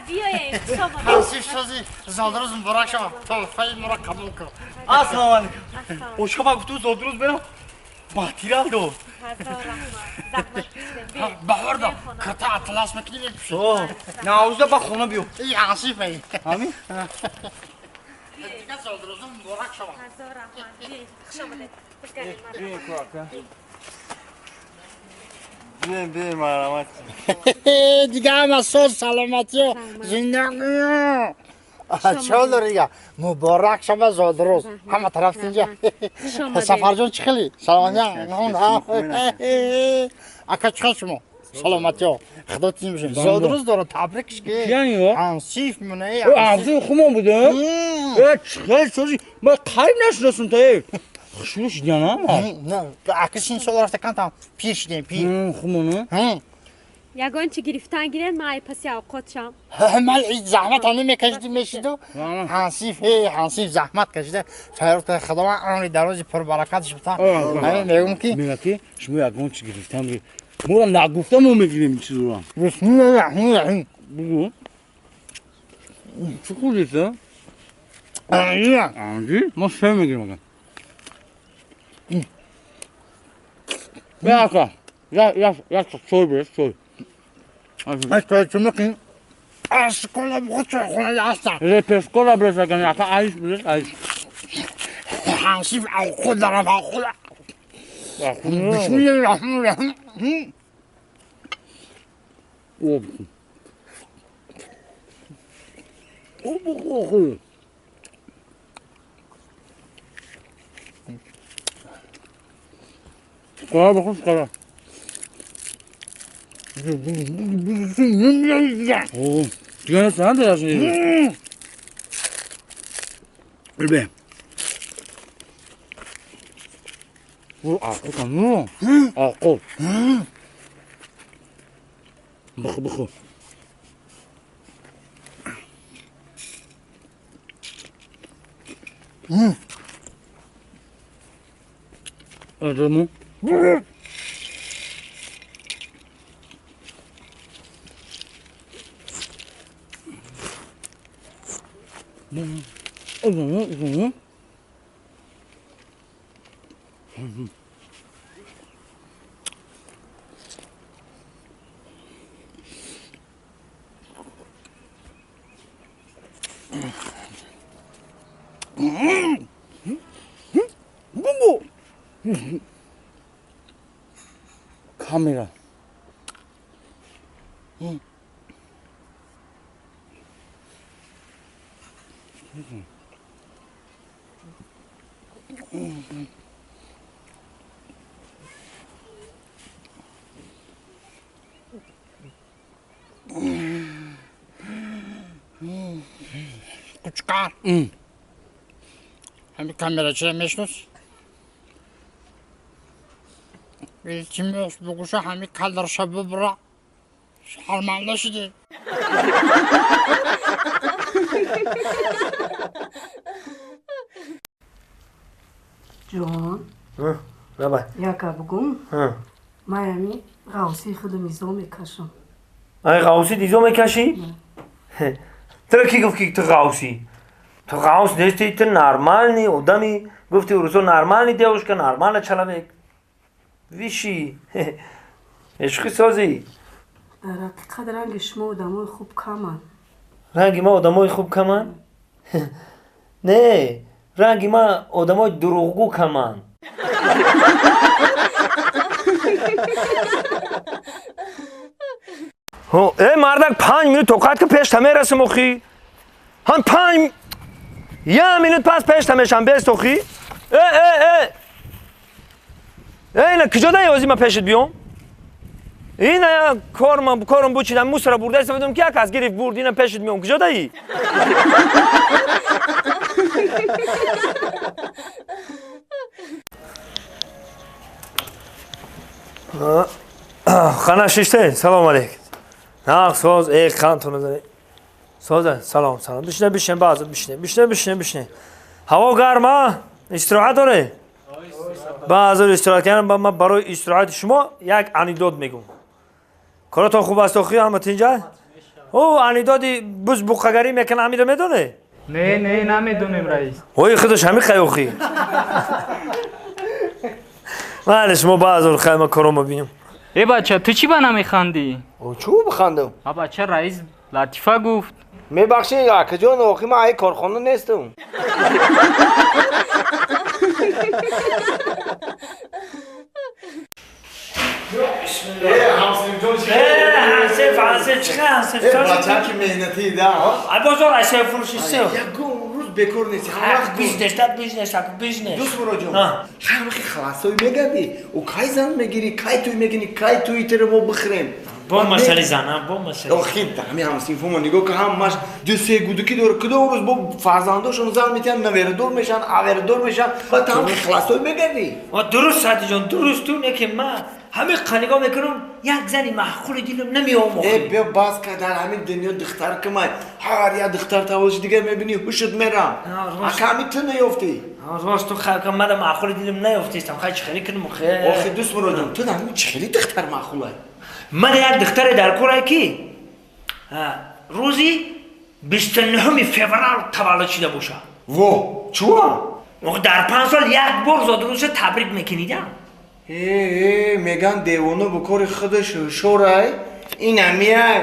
Биёед, хуш омадед. Ҳансиф сози, зодрӯз муборак шава. Тӯҳфаи моро қабул кун. Ассалому алайкум. Ошо ба гуфту зодрӯз берам. Материал дод. Ҳазор раҳмат. Заҳмат кашидем. Биёед. Баҳор да кирта атлас мекунӣ, мепӯшӣ. Наврӯза ба хона биё. И ҳансиф ай. Ҳамин? Дига зодрӯза муборак шава. Ҳазор раҳмат. Биёед, хуш омадед. Хуш кардед. Биём, биём, марҳамат. Дига ҳама соз, саломатиё, зиндагиё. Чо дори дига? Муборак шава зодрӯз. Ҳама тараф тинҷа. Сафарҷон, чӣ хели? Саломатиё. Ака, чӣ хел шумо? Саломатиё. Худо тинҷ бошед. Зодрӯз дора, табрикш ки. Ҳансиф мунаи. Ҳансиф хумон буда? Э, чӣ хел сози? Ман қариб нашиносам та. Хушрӯ шиданам. Ака, син сол рафта кантам пир шидем, пир. Хумону? Ягон чи гирифтан гирен, ман ай паси авқот шам. Ман заҳмат ҳам мекашиди, мешиду. Ҳансиф, ҳе, ҳансиф заҳмат кашида. Файруқ Худованд умри дарози пурбаракатш бита. Ҳамин мегӯм ки мега ки шумо ягон чи гирифтан гиред. Моро нагуфта мо мегирем ин чизро. Бисмиллоҳи раҳмони раҳим. Бугу. Чӣ хӯрдиса? Анҷир. Анҷир? Мо шер мегирем ага. Я ака, я я я чой бирес, чой. Ай, чой чӣ мекунӣ? Аш кола бухор, чойхона ҳастам. Репешкола бирес ага, ака, айш бирес, айш. Ҳансиф авқот дарам, авқот. Бисмиллоҳи раҳмони раҳим. Об. Об бухор. Кола бихӯр, кола. Дига нест, на Бе. Авқот, ну. Авқот. Бихӯр, бихӯр. Адаму. 뭐? 카메라. Кучкар. Ҳами камера чира мешнос? Илтимос, бугуша ҳами кадрша бубра. Шарманда шудем. Ҷон. Давай. Яка бугум. Ман ами ғавсии худам изо мекашам. Ай, ғавсӣ изо мекашӣ? Туро кӣ гуфт, ки ту ғавсӣ? Ту ғавс нести, ту нормальный одами. Гуфти урусо, нормальный девушка, нормальный человек. Виши. Ишқи созӣ. Дар ҳақиқат, ранги шумо одамои хуб каманд. Ранги ма одамои хуб каманд? Не, ранги ма одамои дурӯғгӯ каманд. Э, мардак, 5 минут тоқат ки, пешта мерасим охи. Ҳам панҷ я минут пас пешта мешам, бест охи. Э, э, э, э, ина куҷо даи ҳозир ма пешит биём? Ина корм, корм бучидам, мусора бурда истифодам, ки як кас гирифт бурд. Ина пешит меом, куҷо даи? Хана шиште, салом алейкум. Нақ соз, э, қантона заре. Соза, салом, салом. Бишне, бишне, баъза бишне. Бишне, бишне, бишне. Ҳаво гарма? Истироҳат доред? Баъза истироҳат кардам, ба ман барои истироҳати шумо як анекдот мегӯм. Коротон хуб аст охи, ҳама тинҷа? О, анидоди буз буқагарӣ мекунад, ҳамиро медонӣ? Не, не, намедонем, раис. Ой, худаш ҳами хаёхӣ. Малеш, мо баъзор хай, ма корома бинем. Э, бача, ту чӣ ба намехандӣ? Чӯ бихандам? А бача, раис латифа гуфт. Мебахшед, акаҷон, охи ман ай корхона нестам. Бача ки меҳнатӣ да. Ай бозор ай сев фурӯши сев. Ягон рӯз бекор нест. Ҳар вақт бизнес да бизнес, ак бизнес. Дӯст Муроҷон. Ҳар вақт халасой мегардӣ, ӯ кай зан мегирӣ, кай тӯй мекунӣ, кай тӯи тиро мо бихӯрем. Бо масъали зан, бо масъали. Охи, ҳами ҳамсинфомо нигоҳ ка, ҳамаш ду се гудуки дора, кудом рӯз бо фарзандошон зан метиҳанд, наверадор мешаванд, аверадор мешаванд, баъд ҳам халасой мегардӣ. Дуруст, Садиҷон, дуруст, ту не ки ман ҳамин нигоҳ мекунам, як зани маъқули дилам намеомохт. Э, биё бас ка, дар ҳамин дунё духтар кимай, ҳар як духтар таваллуд дигар мебинӣ, ҳушат мерам. Ака ҳами ту наёфтӣ. Рост, ту ка мада маъқули дилам наёфтистам, хай чӣ хеле кунам хе. Охи дӯст Муроҷон, ту ҳамин чӣ хеле духтар маъқулай? Ман як духтаре дар кор ки рӯзи 29 феврал таваллуд шуда бошад. Во, чуа? Дар 5 сол як бор зодрӯза табрик мекунидам. Э, меган девона бо кори худаш ҳушёрай, ин ҳамияй.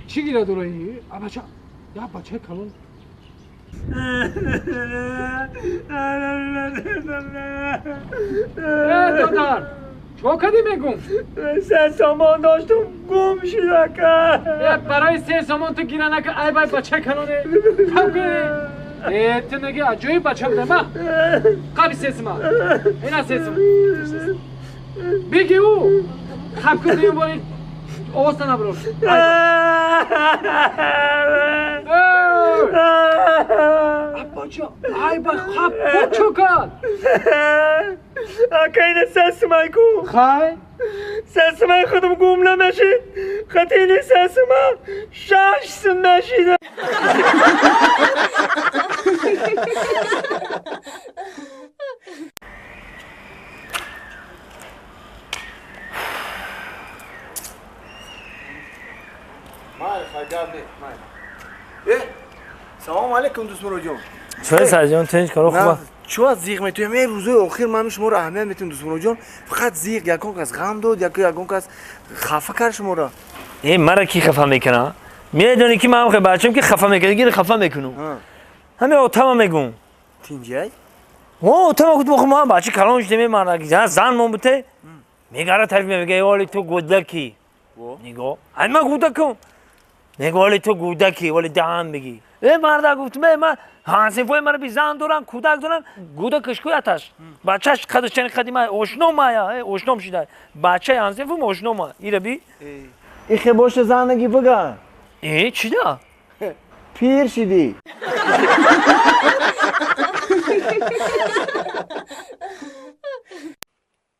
Чӣ гира дораи? А бача, я бачаи калон. Э, додар, чо кардӣ мегум? 3 сомон доштум, гум шуд, ака. Э, барои 3 сомон ту гира нака, ай бай бачаи калоне. Хаб кунӣ. Э, ту неги аҷоиб бача буда, ма. Қаби 3 сима. Ина 3 сима. Биги ӯ. Хаб кун дуюм бори овозта наброр. Бача, ай ба хаб чо кард? Ака, ина 3 симай ку. Хай? 3 симай худам гум намешид. Хати ини 3 сима 6 сим нашида. Салом алейкум, дӯст Муроҷон. Чой Саҷон, тинч коро хуба. Чӯ аз зиғ метуем? Э, рӯзои охир ман шуморо аҳамият метиҳам, дӯст Муроҷон. Фақат зиғ, ягон кас ғам дод, ягон кас хафа кард шуморо. Э, мара ки хафа мекунад? Медонӣ ки ман ҳам бачам ки хафа мекунад, гир хафа мекунам. Ҳамин отама мегум. Тинҷай? О, отама гуфт, мо ҳам бача калон шудем, мардак, зан мон буте. Мегара тараф мега, оли ту гудаки. Нигоҳ. Ай ман гудакам. Мега, оли ту гудаки, оли даҳан бигӣ. Э, мардак гуфт, ман ҳамсинфои маро би зан доран, кӯдак доран, гудакаш кӯяташ. Бачаш қадаш чани қади ман ошном ая, ошном шида. Бачаи ҳамсинфом ошном а. Ира би? Ихе боша занаги биган. Э, чӣ да? Пир шидӣ.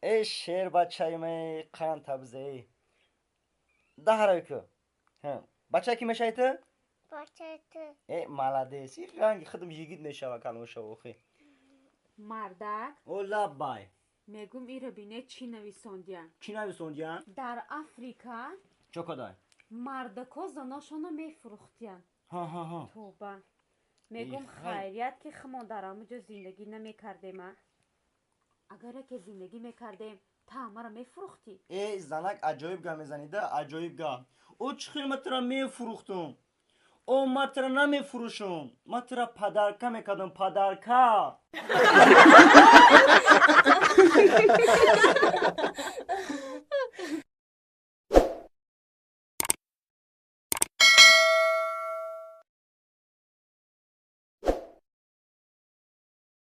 Э, шер бачаи ман қанд табзе. Даҳрай ку. Бача ки мешавӣ ту? Бачаи ту. Э, молодец. И ранги худам йигит мешава калон шава охи. Мардак. О, лаббай. Мегум иро бине чӣ нависондиян. Чӣ нависондиян? Дар Африка чо кадай? Мардако заношонро мефурӯхтиян. Ҳа. Тоба. Мегум хайрият ки хумон дар ҳамуҷо зиндагӣ намекардем, а? Агар яке зиндагӣ мекардем, та маро мефурӯхтӣ? Э, занак аҷоиб гап мезанида, аҷоиб гап. О, чӣ хел ман тура мефурӯхтум? О, ман тура намефурӯшум. Ман тура падарка мекардам, падарка.